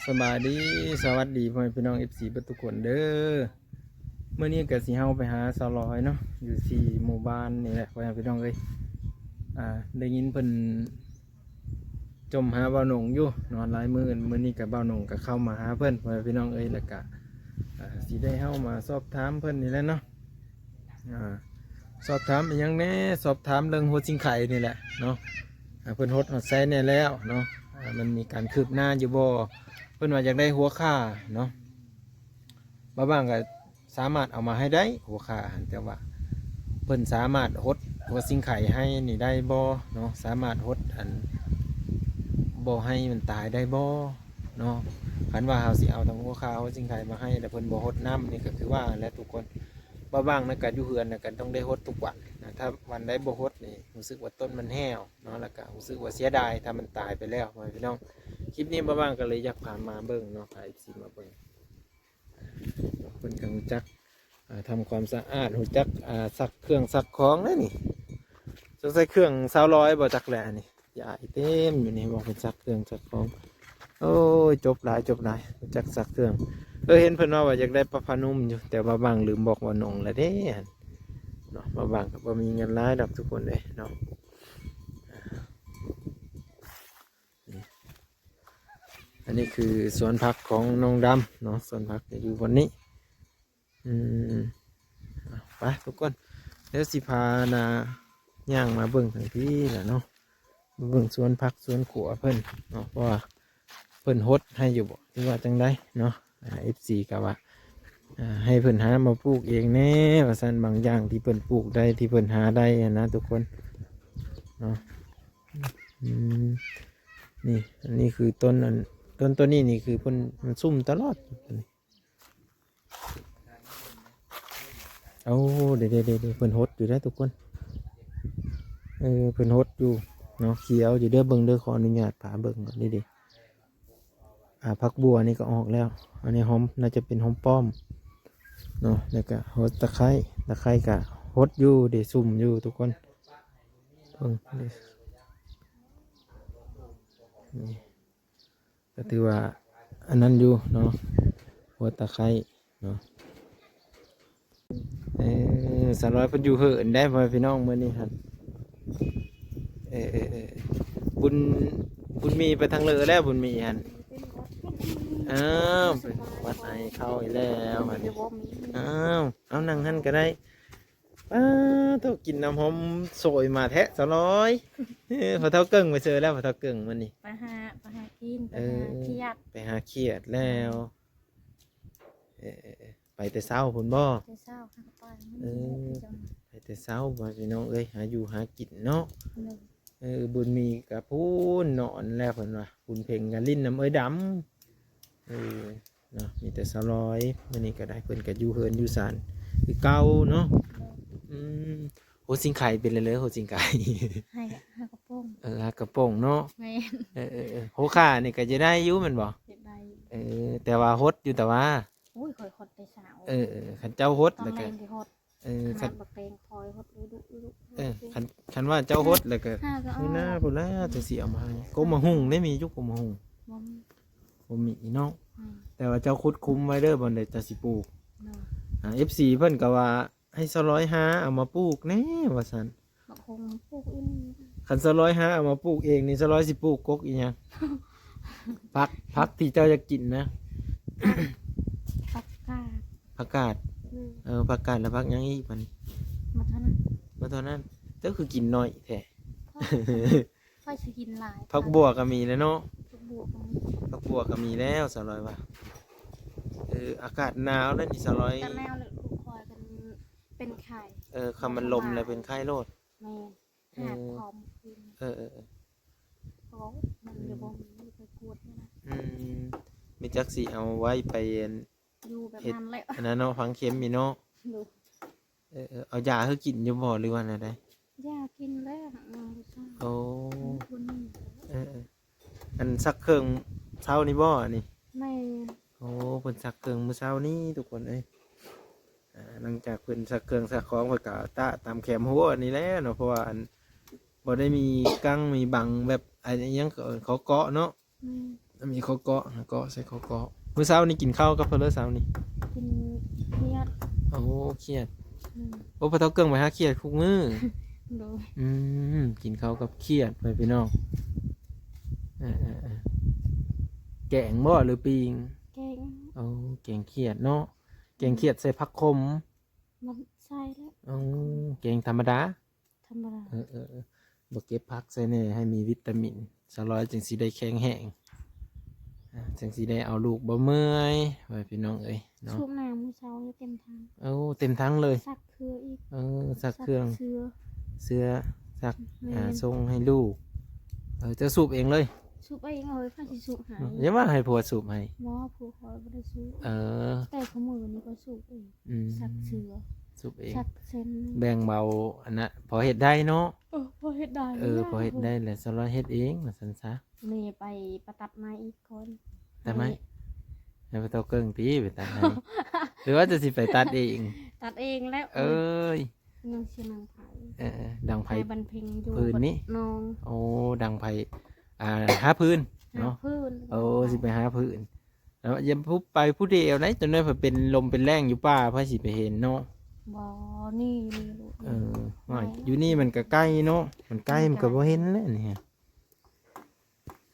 ສະບາຍດີ ສະຫວັດດີພໍ່ແມ່ພີ່ນ້ອງ ເອັຟຊີ ເບິດທຸກຄົນເດີ. ມື້ນີ້ກໍຊິເຮົາໄປຫາສາວລອຍເນາະ ຢູ່ທີ່ໝູ່ບ້ານນີ້ແຫຼະ ພໍ່ແມ່ພີ່ນ້ອງເອີຍ. ອ່າ ໄດ້ຍິນເພິ່ນຈົ່ມຫາບ່າວໜົງຢູ່ເນາະ ຫຼາຍມື້. ມື້ນີ້ກໍບ່າວໜົງກໍເຂົ້າມາຫາເພິ່ນ ພໍ່ແມ່ພີ່ນ້ອງເອີຍ. ແລ້ວກໍ ອ່າ ຊິໄດ້ເຮົາມາສອບຖາມເພິ່ນນີ້ແຫຼະເນາະ. ອ່າ ສອບຖາມອີ່ຫຍັງແດ່? ສອບຖາມເລື່ອງຫົວຊິງໄຄນີ້ແຫຼະເນາະ. ອ່າ ເພິ່ນຫົດຮອດໃສແດ່ແລ້ວເນາະ? ອ່າ ມັນມີການຄືບໜ້າຢູ່ບໍ່? ເພິ່ນວ່າຢາກໄດ້ຫົວຂ່າເນາະ. ບ່າວບາງກໍສາມາດເອົາມາໃຫ້ໄດ້ຫົວຂ່າຫັ້ນ ແຕ່ວ່າເພິ່ນສາມາດຫົດຫົວຊິງໄຄໃຫ້ນີ້ໄດ້ບໍ່ເນາະ? ສາມາດຫົດອັນ ບໍ່ໃຫ້ມັນຕາຍໄດ້ບໍ່ເນາະ? ຄັນວ່າເຮົາຊິເອົາທັງຫົວຂ່າຫົວຊິງໄຄມາໃຫ້ ແລ້ວເພິ່ນບໍ່ຫົດນຳ ນີ້ກໍຄືວ່າແຫຼະທຸກຄົນ. ບ່າວບາງນັ້ນກໍຢູ່ເຮືອນນະ ກໍຕ້ອງໄດ້ຫົດທຸກວັນນະ. ຖ້າວັນໃດບໍ່ຫົດນີ້ ຮູ້ສຶກວ່າຕົ້ນມັນແຫ້ວເນາະ ແລ້ວກໍຮູ້ສຶກວ່າເສຍດາຍ ຖ້າມັນຕາຍໄປແລ້ວ ພໍ່ແມ່ພີ່ນ້ອງ. ຄລິບນີ້ບ່າວບາງກໍເລີຍຢາກພາມາເບິ່ງເນາະ ພາ ເອັຟຊີ ມາເບິ່ງ. ເພິ່ນກໍຮູ້ຈັກ ອ່າ ທຳຄວາມສະອາດ ຮູ້ຈັກ ອ່າ ຊັກເຄື່ອງຊັກຂອງເດ້ນີ້. ສົງໄສເຄື່ອງສາວລອຍບໍ່ຈັກແຫຼະອັນນີ້. ຢາຍເຕັມຢູ່ນີ້ ບອກເພິ່ນຊັກເຄື່ອງຊັກຂອງ. ໂອ້ຍ ຈົບຫຼາຍ ຈົບຫຼາຍ ຮູ້ຈັກຊັກເຄື່ອງ. ເອີ ເຫັນເພິ່ນເວົ້າວ່າຢາກໄດ້ປະພານຸມຢູ່ ແຕ່ວ່າບາງລືມບອກວ່າໜົງແລ້ວເດ້ເນາະ. ບາງກໍບໍ່ມີເງິນຫຼາຍດອກທຸກຄົນເດ້ເນາະ. ອັນນີ້ຄືສວນຜັກຂອງນ້ອງດຳເນາະ ສວນຜັກຈະຢູ່ບ່ອນນີ້. ອືມ ໄປທຸກຄົນ ດຽວຊິພານາຍ່າງມາເບິ່ງທາງພີ້ລະເນາະ ມາເບິ່ງສວນຜັກສວນຂົວເພິ່ນເນາະ ວ່າເພິ່ນຫົດໃຫ້ຢູ່ບໍ່ ຫຼືວ່າຈັ່ງໃດເນາະ. ອ່າ ເອັຟຊີ ກໍວ່າ ອ່າ ໃຫ້ເພິ່ນຫາມາປູກເອງແດ່ວ່າຊັ້ນ ບາງຢ່າງທີ່ເພິ່ນປູກໄດ້ ທີ່ເພິ່ນຫາໄດ້ຫັ້ນນະທຸກຄົນເນາະ. ອືມ ນີ້ ອັນນີ້ຄືຕົ້ນ ອັນ ຕົ້ນ ຕົ້ນນີ້ນີ້ຄືເພິ່ນ ມັນຊຸ່ມຕະຫຼອດ. ໂອ້ ເດໆໆໆ ເພິ່ນຫົດຢູ່ເດ້ທຸກຄົນ. ເອີ ເພິ່ນຫົດຢູ່ເນາະ ຂຽວຢູ່ເດີ ເບິ່ງເດີ ຂໍອະນຸຍາດພາເບິ່ງກ່ອນ. ນີ້ເດ ອ່າ ຜັກບົ່ວນີ້ກໍອອກແລ້ວ ອັນນີ້ຫອມ ໜ້າຈະເປັນຫອມປ້ອມເນາະ. ແລ້ວກໍຫົດຕະໄຄ ຕະໄຄກໍຫົດຢູ່ເດ ຊຸ່ມຢູ່ທຸກຄົນ. ເບິ່ງເດ ນີ້ ກໍຖືວ່າອັນນັ້ນຢູ່ເນາະ ຫົວຕະໄຄເນາະ. ເອີ ສາວລອຍເພິ່ນຢູ່ເຫີນໄດ໋ ພໍ່ແມ່ພີ່ນ້ອງ ມື້ນີ້ຫັ້ນ. ເອີໆໆ ບຸນ ບຸນມີໄປທາງເລີແລ້ວ ບຸນມີຫັ້ນ. ອ້າວ ເປັນຫວັດໄອເຂົ້າອີກແລ້ວບັດນີ້. ອ້າວ ເອົາ ນັ່ງຫັ້ນກໍໄດ້. ປ້າໂທ້ ກິນນ້ຳຫອມໂຊຍມາແທ້ສາວລອຍ. ເອີ ພໍ່ເຖົ້າເກິ່ງໄປເຊີແລ້ວ ພໍ່ເຖົ້າເກິ່ງມື້ນີ້ ໄປຫາ ໄປຫາກິນ ໄປຫາຂຽດ ໄປຫາຂຽດແລ້ວ. ເອີ ໄປແຕ່ເຊົ້າພຸ້ນບໍ່? ແຕ່ເຊົ້າຫາກໍໄປ. ເອີ ໄປແຕ່ເຊົ້າ ພີ່ນ້ອງເອີຍ ຫາຢູ່ຫາກິນເນາະ. ເອີ ບຸນມີກໍພຸ້ນນອນແລ້ວເພິ່ນວ່າ ບຸນເພັງກໍຫຼິ້ນນຳເອື້ອຍດຳ. ເອີ ເນາະ ມີແຕ່ສາວລອຍ ມື້ນີ້ກໍໄດ້ ເພິ່ນກໍຢູ່ເຮືອນຢູ່ຊານຄືເກົ່າເນາະ. ອືມ ໂຫ ຊິງໄຄເປັນແລ້ວເລີ ໂຫ ຊິງໄຄ ໃຫ້ ໃຫ້ກະໂປງ. ເອີ ຫາກະໂປງເນາະ. ແມ່ນ ເອີໆໆ ໂຫ ຂານີ້ກໍຈະໄດ້ຢູ່ແມ່ນບໍ່? ຈະໄດ້. ເອີ ແຕ່ວ່າຫົດຢູ່ ແຕ່ວ່າ ໂອ້ຍ ຂ້ອຍຫົດແຕ່ເຊົ້າ. ເອີໆ ຄັນເຈົ້າຫົດແລ້ວກໍ ຕອນແລງຊິຫົດ. ເອີ ຄັນບັກແຕງຄອຍຫົດດຸໆ. ເອີ ຄັນ ຄັນວ່າເຈົ້າຫົດແລ້ວກໍ ມື້ໜ້າພຸ້ນລະ ຈັ່ງຊິເອົາມາໃຫ້. ກົກໝາກຫຸ່ງເດ້ ມີຢູ່ກົກໝາກຫຸ່ງ? ບໍ່ມີ ບໍ່ມີເນາະ. ແຕ່ວ່າເຈົ້າຂຸດຂຸມໄວ້ເດີ ບ່ອນໃດເຈົ້າຊິປູກ. ອ່າ ເອັຟຊີ ເພິ່ນກໍວ່າໃຫ້ສາວລອຍຫາເອົາມາປູກແດ່ວ່າຊັ້ນ. ບັກຫຸ່ງປູກອີ່ຫຼີ. ຄັນສາວລອຍຫາເອົາມາປູກເອງນີ້ ສາວລອຍຊິປູກກົກອີ່ຫຍັງ? ຜັກ ຜັກທີ່ເຈົ້າຢາກກິນນະ. ຜັກກາດ ຜັກກາດ. ເອີ ຜັກກາດແລ້ວຜັກຫຍັງອີກບັດນີ້? ໝົດເທົ່ານັ້ນ ໝົດເທົ່ານັ້ນ. ເຈົ້າຄືກິນໜ້ອຍແທ້? ຂ້ອຍຊິກິນຫຼາຍ. ຜັກບົ່ວກໍມີແລ້ວເນາະ. ຜັກບົ່ວກໍມີ ຜັກບົ່ວກໍມີແລ້ວ ສາວລອຍວ່າ. ເອີ ອາກາດໜາວແລ້ວນີ້ ສາວລອຍ. ອາກາດໜາວແລ້ວລູກຂ້ອຍກັນເປັນໄຂ້. ເອີ ຄັນມັນລົມແລ້ວເປັນໄຂ້ໂລດ. ແມ່ນ ຫາກຄອມຂຶ້ນ. ເອີໆໆ ເພາະມັນ ອືມ ບໍ່ມີໄປກວດນະ. ອືມ ມີຈັກຊິເອົາໄວ້ໄປ ຢູ່ແບບນັ້ນແຫຼະ ອັນນັ້ນເນາະ ຝັງເຂັມອີກເນາະ. ເອີໆ ເອົາຢາໃຫ້ກິນຢູ່ບໍ່ ຫຼືວ່າແນວໃດ? ຢາກິນແລ້ວ ອືມ ໂອ້ ເອີໆ ອັນຊັກເຄື່ອງເຊົ້ານີ້ບໍ່ ອັນນີ້? ແມ່ນ ໂອ້ ເພິ່ນຊັກເຄື່ອງມື້ເຊົ້ານີ້ທຸກຄົນເອີຍ. ອ່າ ຫຼັງຈາກເພິ່ນຊັກເຄື່ອງຊັກຂອງ ເພິ່ນກໍຕະຕາມແຄມຮົ້ວນີ້ແຫຼະເນາະ ເພາະວ່າອັນ ບໍ່ໄດ້ມີກັ້ງມີບັງແບບ ອັນ ອີ່ຫຍັງ ເຂົາເກາະເນາະ. ແມ່ນ ມີເຂົ້າເກາະ ເກາະໃສ່ເຂົ້າເກາະ. ມື້ເຊົ້ານີ້ກິນເຂົ້າກັບເພິ່ນເລີຍເຊົ້ານີ້? ກິນຂຽດ. ໂອ້ ຂຽດ. ອືມ. ໂອ້ ພໍ່ເຖົ້າເກິ່ງໄປຫາຂຽດທຸກມື້. ໂດຍ. ອືມ ກິນເຂົ້າກັບຂຽດ ພໍ່ແມ່ພີ່ນ້ອງ. ເອີໆໆ ແກງບໍ່ ຫຼືປີ້ງ? ແກງ. ໂອ້ ແກງຂຽດເນາະ. ແກງຂຽດໃສ່ຜັກຂົມ. ບໍ່ໃສ່ແລ້ວ. ໂອ້ ແກງທຳມະດາ? ທຳມະດາ. ເອີໆໆ ບໍ່ເກັບຜັກໃສ່ແດ່ ໃຫ້ມີວິຕາມິນ ສາວລອຍຈຶ່ງຊິໄດ້ແຂງແຮງ ອ່າ ຈຶ່ງຊິໄດ້ເອົາລູກບໍ່ເມື່ອຍ ວ່າພີ່ນ້ອງເອີຍເນາະ. ສູບນ້ຳມື້ເຊົ້າເຕັມຖັງ. ໂອ້ ເຕັມຖັງເລີຍ. ຊັກເຄືອອີກ. ເອີ ຊັກເຄື່ອງ ຊັກເຊືອ ເຊືອ ຊັກ ແມ່ນ ອ່າ ສົ່ງໃຫ້ລູກ. ເອີ ເຈົ້າສູບເອງເລີຍ? ສູບເອງເລີຍ. ໃຜຊິສູບໃຫ້? ຢ່າວ່າໃຫ້ຜົວສູບໃຫ້. ບໍ່ ຜົວຂ້ອຍບໍ່ໄດ້ສູບ. ເອີ ແຕ່ຄູ່ມື້ນີ້ຂ້ອຍສູບເອງ. ອືມ ຊັກເຊືອ ສູບເອງ ຊັກເຊັນ ແບ່ງເບົາອັນນະ ພໍເຮັດໄດ້ເນາະ. ເອີ ພໍເຮັດໄດ້. ເອີ ພໍເຮັດໄດ້ແຫຼະ ສາວລອຍເຮັດເອງວ່າຊັ້ນຊະ. ແມ່ໄປປະຕັດໄມ້ອີກກ່ອນ. ຕັດໄມ້? ໃຫ້ ໃຫ້ພໍ່ເຖົ້າເກິ່ງຕິໄປຕັດໃຫ້ ຫຼືວ່າຈະຊິໄປຕັດເອງ? ຕັດເອງແລ້ວ. ເອີຍ ຍັງຊິນັ່ງໄຜ. ເອີໆ ດັງໄຜ ໄຜບັນເພັງຢູ່ ພື້ນນີ້ ບັດໜອງ. ໂອ້ ດັງໄຜ ອ່າ ຫ້າພື້ນເນາະ. ຫ້າພື້ນ. ໂອ້ ຊິໄປຫ້າພື້ນ. ແລ້ວຢ່າຜູ້ ໄປຜູ້ດຽວໄດ໋ ຈັກໜ້ອຍເພິ່ນເປັນລົມເປັນແລ້ງຢູ່ປ່າ ໃຜຊິໄປເຫັນເນາະ. ບໍ່ ນີ້ ນີ້ລູກ. ເອີ ໄດ້ ຢູ່ນີ້ມັນກະໃກ້ເນາະ ມັນໃກ້ ມັນກະບໍ່ເຫັນແຫຼະນີ້.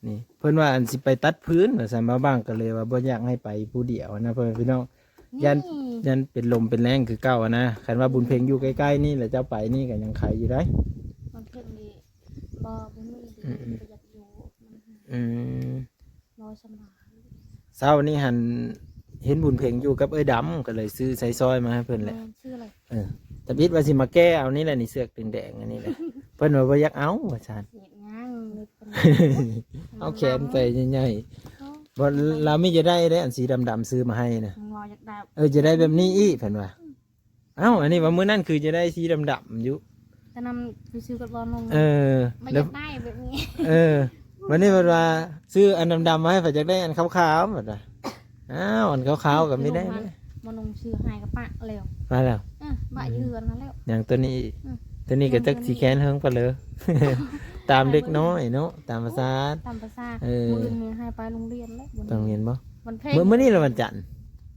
ນີ້ເພິ່ນວ່າອັນຊິໄປຕັດຟືນວ່າຊັ້ນ ບ່າວບັງກະເລີຍວ່າບໍ່ຢາກໃຫ້ໄປຜູ້ດຽວນະ ພໍ່ແມ່ພີ່ນ້ອງ. ຢ້ານ ຢ້ານເປັນລົມເປັນແລ້ງຄືເກົ່ານະ. ຄັນວ່າບຸນເພັງຢູ່ໃກ້ໆນີ້ ແລ້ວເຈົ້າໄປນີ້ກະຍັງໄຄຢູ່ໄດ໋. ບຸນເພັງນີ້ ບໍ່ ບໍ່ມີ ອືມໆ ບໍ່ຢາກຢູ່. ອືມ ບໍ່ສະບາຍ. ເຊົ້ານີ້ຫັ້ນເຫັນບຸນເພັງຢູ່ກັບເອື້ອຍດຳ ກໍເລີຍຊື້ໃຊ້ຊອຍມາໃຫ້ເພິ່ນແຫຼະ. ແມ່ນ ຊື້ແຫຼະ. ເອີ ທຳອິດວ່າຊິມາແກ້ເອົານີ້ແຫຼະ ນີ້ເຊືອກແດງໆ ອັນນີ້ແຫຼະ. ເພິ່ນວ່າບໍ່ຢາກເອົາວ່າຊັ້ນ. ເຮັດຫຍັງ? ເອົາແຂນໃສ່ໃຫຍ່ໆ. ເອີ ບໍ່ ລາວມີຈະໄດ້ເດ້ ອັນສີດຳໆ ຊື້ມາໃຫ້ນະ. ເພິ່ນວ່າຢາກໄດ້ ເອີ ຈະໄດ້ແບບນີ້ອີກ ເພິ່ນວ່າ. ອ້າວ ອັນນີ້ວ່າມື້ນັ້ນຄືຈະໄດ້ສີດຳໆຢູ່ ແຕ່ນຳໄປຊື້ກັບລອນລົງ. ເອີ ບໍ່ຢາກໄດ້ແບບນີ້. ເອີ ບັດນີ້ເພິ່ນວ່າຊື້ອັນດຳໆມາໃຫ້ ຂ້ອຍຢາກໄດ້ອັນຂາວໆ ເພິ່ນວ່າ. ອ້າວ ອັນຂາວໆກໍມີໄດ້. ມານຸ່ງຊື້ໃຫ້ກໍປະແລ້ວ ປະແລ້ວ. ເອີ ປະຢູ່ເຮືອນຫັ້ນແລ້ວ. ຫຍັງຕົວນີ້ອີກ? ອືມ ຕົວນີ້ກໍຈັກຊິແຄ້ນເຮິງປານໃດ ຕາມເດັກນ້ອຍເນາະ ຕາມພາສາ. ຕາມພາສາ. ເອີ ມື້ອື່ນນີ້ໃຫ້ໄປໂຮງຮຽນແລ້ວ. ໄປໂຮງຮຽນບໍ່? ວັນເພັງ. ມື້ ມື້ນີ້ລະວັນຈັນ.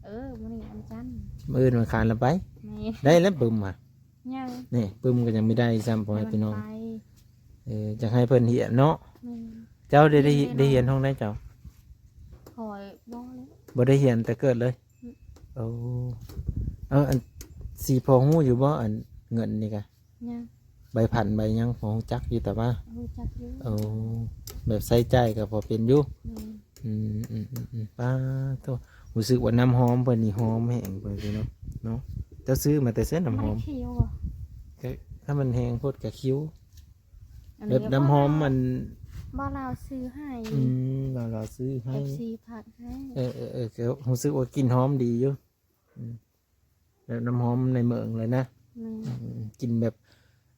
ເອີ ມື້ນີ້ວັນຈັນ ມື້ອື່ນວັນອັງຄານລະໄປ. ແມ່ນ. ໄດ້ແລ້ວປຶ້ມຫະ? ຍັງ. ນີ້ປຶ້ມກໍຍັງບໍ່ໄດ້ຊ້ຳ ພໍ່ແມ່ພີ່ນ້ອງ. ເອີ ຢາກໃຫ້ເພິ່ນຮຽນເນາະ. ແມ່ນ. ເຈົ້າໄດ້ ໄດ້ຮຽນຫ້ອງໃດເຈົ້າ? ຂ້ອຍບໍ່ເລີຍ ບໍ່ໄດ້ຮຽນແຕ່ເກີດເລີຍ. ອືມ. ໂອ້ ເອີ ອັນ ຊິພໍຮູ້ຢູ່ບໍ່ ອັນເງິນນີ້ກະ? ຍັງ. ໃບພັນໃບຫຍັງພໍຮູ້ຈັກຢູ່ຕາມາ? ຮູ້ຈັກຢູ່. ໂອ້ ແບບໃຊ້ຈ່າຍກໍພໍເປັນຢູ່. ແມ່ນ. ອືມໆໆໆ ປາໂທ້ ຮູ້ສຶກວ່ານ້ຳຫອມເພິ່ນນີ້ຫອມແຮງເພິ່ນເນາະ ເນາະ. ເຈົ້າຊື້ມາແຕ່ໃສນ້ຳຫອມ? ມັນຂິວບໍ່? ກໍຖ້າມັນແຮງໂພດກໍຂິວ. ອັນນີ້ ແບບນ້ຳຫອມມັນ ບ່າວລາວຊື້ໃຫ້. ອືມ ບ່າວລາວຊື້ໃຫ້ ເອັຟຊີຝາກໃຫ້. ເອີໆໆ ກໍຮູ້ສຶກວ່າກິ່ນຫອມດີຢູ່. ອືມ ແບບນ້ຳຫອມໃນເມືອງເລີຍນະ. ແມ່ນ. ອືມ ກິ່ນແບບ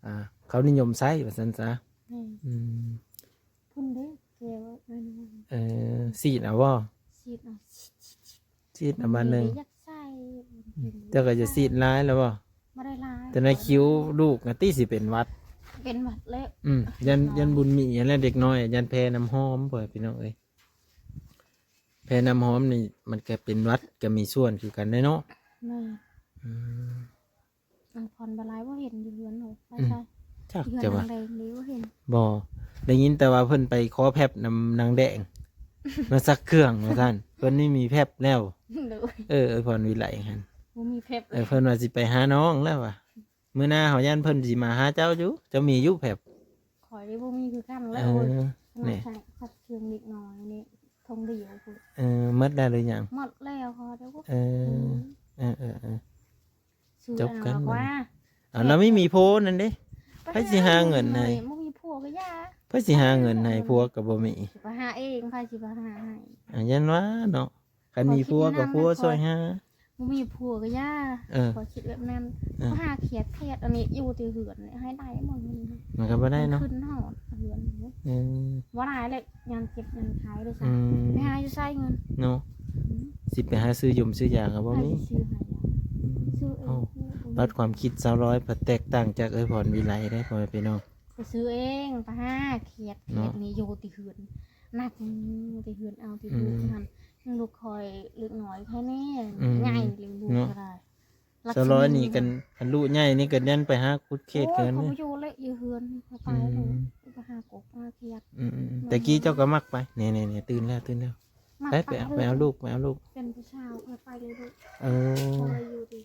ອ່າ ເຂົານິຍົມໃຊ້ວ່າຊັ້ນຊະ. ແມ່ນ. ອືມ ພຸ້ນເດ້ ແກ້ວອັນນັ້ນ. ເອີ ສີດເອົາບໍ່? ສີດເອົາ. ສີດເອົາບາດໜຶ່ງ. ຢາກໃສ່. ອືມ ເຈົ້າກໍຈະສີດຫຼາຍແລ້ວບໍ່? ບໍ່ໄດ້ຫຼາຍ. ແຕ່ໃນຄິວລູກນະຕິຊິເປັນຫວັດ. ເປັນຫວັດແລ້ວ. ອືມ ຢ້ານ ຢ້ານບຸນມີຫັ້ນແຫຼະ ເດັກນ້ອຍ ຢ້ານແພ້ນ້ຳຫອມ ພໍ່ແມ່ພີ່ນ້ອງເອີຍ. ແພ້ນ້ຳຫອມນີ້ມັນກໍເປັນຫວັດ ກໍມີສ່ວນຄືກັນເດ້ເນາະ. ແມ່ນ. ອືມ ນາງພອນບໍ່ຫຼາຍ ບໍ່ເຫັນຢູ່ເຮືອນເນາະ. ໄປໃສ? ອືມ ຈັກຈະວ່າ ນາງແດງນີ້ບໍ່ເຫັນ. ບໍ່ ໄດ້ຍິນແຕ່ວ່າເພິ່ນໄປຂໍແພັບນຳນາງແດງ ມາຊັກເຄື່ອງວ່າຊັ້ນ. ເພິ່ນນີ້ມີແພັບແລ້ວ. ໂດຍ. ເອີ ພອນວິໄລຫັ້ນ ບໍ່ມີແພັບ. ເອີ ເພິ່ນວ່າຊິໄປຫານ້ອງແລ້ວວ່າ. ມື້ໜ້າເຮົາຢ້ານເພິ່ນຊິມາຫາເຈົ້າຢູ່. ເຈົ້າມີຢູ່ແພັບ? ຂ້ອຍນີ້ບໍ່ມີຄືກັນແຫຼະ. ເອີ ໂອ້ຍ ນີ້ ຂະໜາດໃສ່ ສັກເຄື່ອງເດັກນ້ອຍນີ້ ຖົງດຽວພຸ້ນ. ເອີ ໝົດແລ້ວຫຼືຍັງ? ໝົດແລ້ວ. ເອີ ອືມ ເອີໆໆ ຈົບກັນ. ເອົາ ແລ້ວມີ ມີຜົວນັ້ນເດ້. ໃຜຊິຫາເງິນໃຫ້? ບໍ່ມີຜົວກໍຢ່າ. ໃຜຊິຫາເງິນໃຫ້? ຜົວກໍບໍ່ມີ. ຊິໄປຫາເອງ. ໃຜຊິໄປຫາໃຫ້? ອ່າ ຢ້ານວ່າເນາະ. ຄັນມີຜົວກໍຜົວຊ່ວຍຫາ. ບໍ່ມີຜົວກໍຢ່າ. ເອີ ຂ້ອຍຄິດແບບນັ້ນ. ເອີ ຫາຂຽດໆ ອັນນີ້ຢູ່ແຕ່ເຮືອນໃຫ້ໄດ້ໝົດ. ມັນກໍບໍ່ໄດ້ເນາະ ຂຶ້ນຮອດເຮືອນ. ເອີ ບໍ່ຫຼາຍແຫຼະ ຍາມເຈັບຍາມໄຂ້ເດ້. ອືມ ໄປຫາຢູ່ໃສເງິນເນາະ? ອືມ ຊິໄປຫາຊື້ຢົມຊື້ຢາກໍບໍ່ມີ. ໃຜຊິຊື້ໃຫ້? ອືມ ຊື້ເອງ. ໂອ້ ບັດຄວາມຄິດສາວລອຍພັດແຕກຕ່າງຈາກເອື້ອຍພອນວິໄລເດ້ ພໍ່ແມ່ພີ່ນ້ອງ. ໄປຊື້ເອງ ໄປຫາຂຽດ ຂຽດນີ້ຢູ່ແຕ່ເຮືອນ. ໜັກ ແຕ່ເຮືອນເອົາທີ່ ອືມ ລູກຫັ້ນ ຍັງລູກຂ້ອຍເລັກນ້ອຍແທ້ແນ່ ອືມ ໃຫຍ່ເລີຍ ລູກ ເນາະ ກໍໄດ້ ສາວລອຍນີ້ກັນ ຄັນລູກໃຫຍ່ນີ້ກໍຍັນໄປຫາຂຸດເຂດ ໂອ້ຍ ກັນ ເຂົາບໍ່ຢູ່ແລ້ວ ຢູ່ເຮືອນ ເຂົາໄປ ອືມ ແລ້ວ ໄປຫາກົບຫາຂຽດ ອືມໆ ແຕ່ກີ້ເຈົ້າກໍມັກໄປ ນີ້ໆໆ ຕື່ນແລ້ວ ຕື່ນແລ້ວ ໄປ ໄປ ໄປເອົາລູກ ໄປເອົາລູກ ເປັນຜູ້ສາວ ຂ້ອຍໄປເລີຍລູກ ເອີ ຂ້ອຍຢູ່ທີ່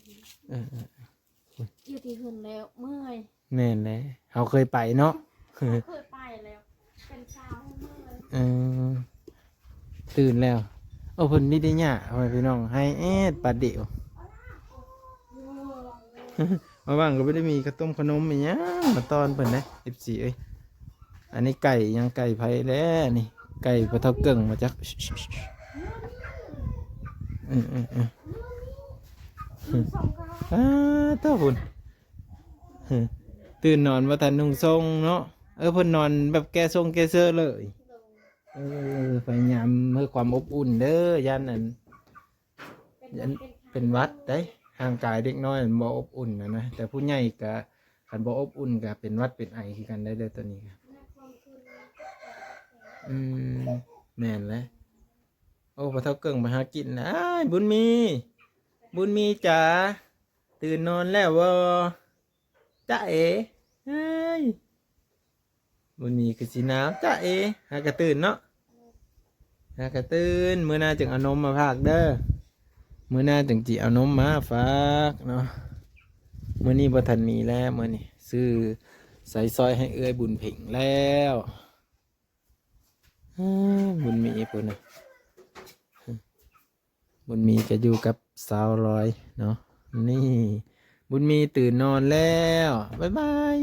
ເອີໆ ຢູ່ທີ່ເຮືອນແລ້ວເມື່ອຍ ແມ່ນແຫຼະ ເຮົາເຄີຍໄປເນາະ ເຮົາເຄີຍໄປແລ້ວ ເປັນຊາວເມື່ອຍ ເອີ ຕື່ນແລ້ວ ໂອ້ ເພິ່ນມີແຕ່ຫຍ້າ ພໍ່ແມ່ພີ່ນ້ອງ ໄຮແອດປາດດຽວ ມາຫວ່າງກໍບໍ່ໄດ້ມີເຂົ້າຕົ້ມຂະໜົມອີ່ຫຍັງມາຕ້ອນເພິ່ນເດ້ ເອັຟຊີ ເອີຍ. ອັນນີ້ໄກ່ຫຍັງ ໄກ່ໃຜແລ້ນີ້ ໄກ່ພໍ່ເຖົ້າເກິ່ງບໍ່ຈັກ ເອີໆໆ ອາ ເຈົ້າພຸ້ນ ຕື່ນນອນບໍ່ທັນນຸ່ງຊົງເນາະ ເອີ ເພິ່ນນອນແບບແກຊົງແກເຊີເລີຍ ເອີ ພະຍາຍາມເພື່ອຄວາມອົບອຸ່ນເດີ ຢ້ານອັນ ເປັນ ເປັນຫວັດໄດ໋ ຮ່າງກາຍເດັກນ້ອຍມັນບໍ່ອົບອຸ່ນນະນະ ແຕ່ຜູ້ໃຫຍ່ກະ ຄັນບໍ່ອົບອຸ່ນກະເປັນຫວັດເປັນໄອຄືກັນໄດ໋ເດີ ໂຕນີ້ກະ ອືມ ແມ່ນແຫຼະ ໂອ້ ພໍ່ເຖົ້າເກິ່ງໄປຫາກິນແລ້ວ ອ້າຍ ບຸນມີ ບຸນມີຈ໋າ ຕື່ນນອນແລ້ວບໍ່ ຈ໊ະເອ ເອີຍ ມື້ນີ້ຄືຊິໜາວ ຈ໊ະເອ ຫາກະຕື່ນເນາະ ຫາກະຕື່ນ ມື້ໜ້າຈຶ່ງເອົານົມມາຝາກເດີ ມື້ໜ້າຈຶ່ງຊິເອົານົມມາຝາກເນາະ ມື້ນີ້ບໍ່ທັນມີແລ້ວ ມື້ນີ້ຊື້ໃສ່ຊອຍໃຫ້ເອື້ອຍບຸນເພັງແລ້ວ ເອີ ບຸນມີພຸ້ນນະ ບຸນມີກໍຢູ່ກັບສາວລອຍເນາະ ນີ້ ບຸນມີຕື່ນນອນແລ້ວ ບາຍບາຍ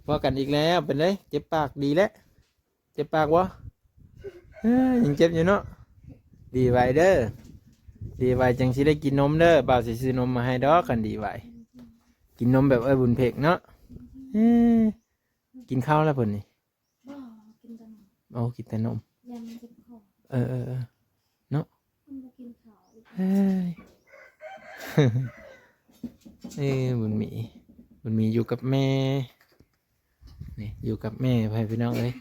ພໍ້ກັນອີກແລ້ວ ເປັນໃດ ເຈັບປາກດີແລ້ວ ເຈັບປາກບໍ່ ເອີ ຍັງເຈັບຢູ່ເນາະ ດີໄວເດີ ດີໄວຈັ່ງຊິໄດ້ກິນນົມເດີ ບ່າວຊິຊື້ນົມມາໃຫ້ດອກ ຄັນດີໄວ ກິນນົມແບບເອື້ອຍບຸນເພັງເນາະ ເອີ ກິນເຂົ້າແລ້ວເພິ່ນນີ້ ບໍ່ ກິນແຕ່ນົມ ໂອ້ ກິນແຕ່ນົມ ຢ້ານມັນເຈັບຄໍ ເອີໆໆ ເນາະ ມັນບໍ່ກິນເຂົ້າ ເອີຍ ເອີ ບຸນມີ ບຸນມີຢູ່ກັບແມ່ ນີ້ ຢູ່ກັບແມ່ ພໍ່ແມ່ພີ່ນ້ອງເອີຍ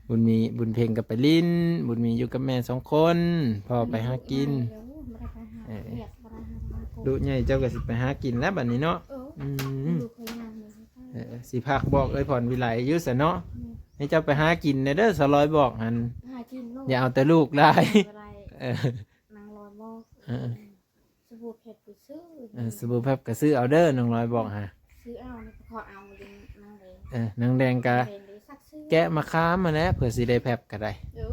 ບຸນມີ ບຸນເພັງກໍໄປຫຼິ້ນ ບຸນມີຢູ່ກັບແມ່ສອງຄົນ ພໍ່ໄປຫາກິນ ເອີ ລູກໃຫຍ່ເຈົ້າກໍຊິໄປຫາກິນແລ້ວບັດນີ້ເນາະ ເອີ ອືມ ເອີ ຊິຝາກບອກເອື້ອຍພອນວິໄລຢູ່ຊັ້ນເນາະ ອືມ ໃຫ້ເຈົ້າໄປຫາກິນແດ່ເດີ ສາວລອຍບອກຫັ້ນ ຫາກິນໂລດ ຢ່າເອົາແຕ່ລູກຫຼາຍ ບໍ່ໄດ້ ເອີ ນາງລອຍບອກ ເອີ ສະບູແພັບກໍຊື້ ເອີ ສະບູແພັບກໍຊື້ເອົາເດີ ນາງລອຍບອກຫາ ຊື້ເອົາ ນີ້ກໍຂໍເອົາຢູ່ນາງແດງ ເອີ ນາງແດງກໍ ນາງແດງໄດ້ສັກຊື້ ແກະມະຂາມຫັ້ນແຫຼະ ເພື່ອຊິໄດ້ແພັບກໍໄດ້ ເອີ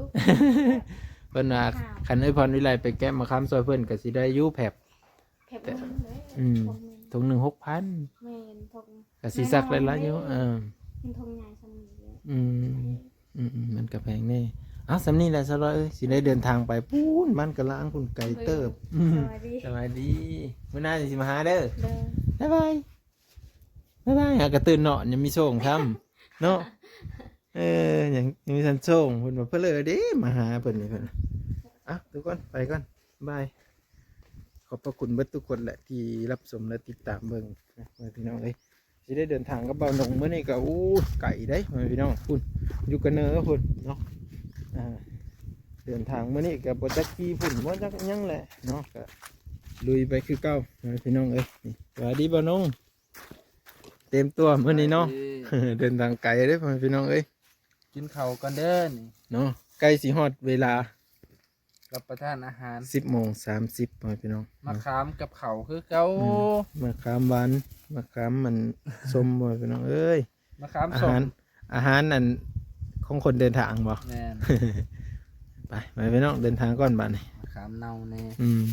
ເພິ່ນວ່າ ຄັນເອື້ອຍພອນວິໄລໄປແກະມະຂາມຊ່ອຍເພິ່ນກໍຊິໄດ້ຢູ່ແພັບ ແພັບໜຶ່ງເດ້ ອືມ ຖົງໜຶ່ງຫົກພັນ ແມ່ນ ຖົງ ກໍຊິສັກໄດ້ຫຼາຍຢູ່ ເອີ ເປັນຖົງໃຫຍ່ສ່ຳນີ້ເດ້ ອືມ ອືມໆ ມັນກໍແພງແດ່ ເອົາ ສ່ຳນີ້ແຫຼະສາວລອຍເອີຍ ຊິໄດ້ເດີນທາງໄປພຸ້ນ ບ້ານກະລາງພຸ້ນ ໄກເຕີບ ສະບາຍດີ ສະບາຍດີ ມື້ໜ້າຊິມາຫາເດີ ບາຍບາຍ ບາຍບາຍ ຫາກະຕື່ນເນາະ ຍັງມີໂຊງຊ້ຳເນາະ ເອີ ຍັງ ຍັງມີທັນໂຊງ ເພິ່ນວ່າເພີ້ເລີເດ້ ມາຫາເພິ່ນນີ້ເພິ່ນ ເອົ້າ ທຸກຄົນ ໄປກ່ອນ ບາຍ ຂອບພະຄຸນເບິດທຸກຄົນແຫຼະ ທີ່ຮັບຊົມ ແລະ ຕິດຕາມເບິ່ງນະ ພໍ່ແມ່ພີ່ນ້ອງເອີຍ ຊິໄດ້ເດີນທາງກັບບ່າວນົງມື້ນີ້ກໍ ໂອ້ ໄກເດ້ ພໍ່ແມ່ພີ່ນ້ອງ ພຸ້ນ ຢູ່ກະເນີພຸ້ນເນາະ ອ່າ ເດີນທາງມື້ນີ້ກໍບໍ່ຈັກຂີ່ຝຸ່ນ ບໍ່ຈັກຫຍັງແຫຼະເນາະ ກໍລຸຍໄປຄືເກົ່າ ພໍ່ແມ່ພີ່ນ້ອງເອີຍ ນີ້ ສະບາຍດີບ່າວນົງ ຕຽມຕົວມື້ນີ້ເນາະ ສະບາຍດີ ເດີນທາງໄກເດ້ ພໍ່ແມ່ພີ່ນ້ອງເອີຍ ກິນເຂົ້າກ່ອນເດີນີ້ເນາະ ໃກ້ຊິຮອດເວລາ ຮັບປະທານອາຫານ ສິບໂມງສາມສິບ ພໍ່ແມ່ພີ່ນ້ອງ ມະຂາມກັບເຂົ້າຄືເກົ່າ ອືມ ມະຂາມຫວານ ມະຂາມມັນສົ້ມ ພໍ່ແມ່ພີ່ນ້ອງເອີຍ ມະຂາມ ອາຫານ ສົ້ມ ອາຫານອັນຂອງຄົນເດີນທາງບໍ່ ແມ່ນ ໄປ ໄປພີ່ນ້ອງ ເດີນທາງກ່ອນບາດນີ້ ມະຂາມເນົ່າແດ່ ອືມ